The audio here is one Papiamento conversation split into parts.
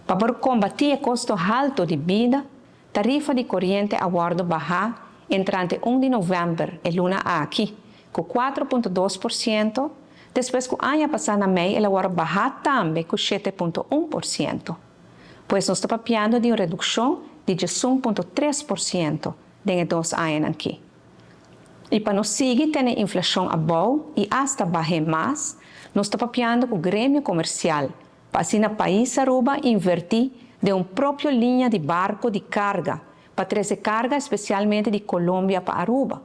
Pa por combati e costo halto di bida, tarifa di coriente a wordo baha entrante 1 di november e luna aki, cu 4.2%, despues cu aña pasa na mei el a wordo baha tambe cu 7.1%. Pues nos ta papiando di un reduccion di 1.3% den e 2 añanan aki. Y pa nos sigui tene inflacion abou y hasta baha mas, nos ta papiando cu gremio comercial, pa asina pais Aruba inverti den un propio liña di barco di carga, pa trece carga especialmente di Colombia pa Aruba.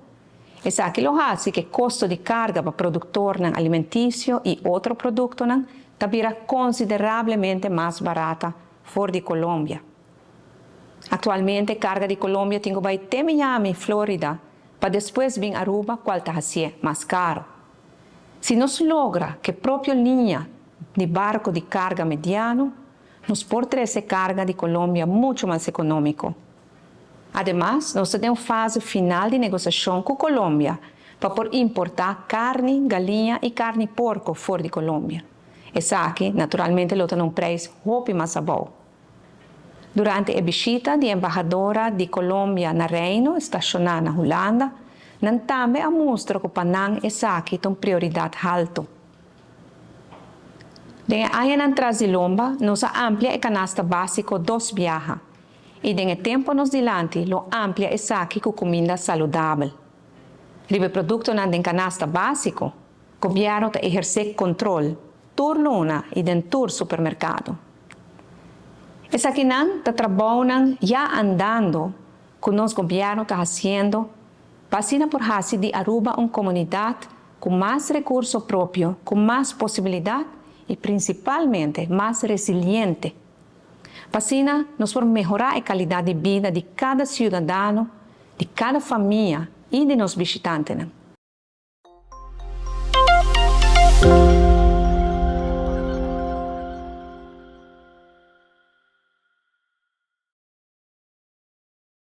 Esaki lo haci cu costo di carga pa productor alimenticio y otro producto ta bira considerablemente mas barata for di Colombia. Actualmente, carga di Colombia tin cu bay te Miami, Florida, pa despues bin Aruba, cual ta mas caro. Si nos logra cu propio liña di barco di carga mediano, nos por trece carga di Colombia mucho mas economico. Ademas, nos tin un fase final di negociacion cu Colombia pa por importa carni, galiña y carni porco for di Colombia. Esaki, naturalmente, lo tin un prijs hopi mas abou. Durante e bishita di embahadora di Colombia na Reino, staciona na Hulanda, nan tambe a mustra cu pa nan esaki ta un prioridad halto. Den añanan tras di lomba, nos a amplia e canasta basico dos biaha. Y den tempo nos dilanti, lo amplia esaki cu cuminda saludabel. Riba productonan den canasta basico, gobierno ta eherce control, tur luna y den tur supermercado. Esakinan ta trabounan ya andando cu nos gobierno ta haciendo, pa asina por haci di Aruba un comunidad cu mas recurso propio, cu mas posibilidad y principalmente mas resiliente. Pa asina nos por mehora e calidad di bida di cada ciudadano, di cada famia y di nos bishitantenan.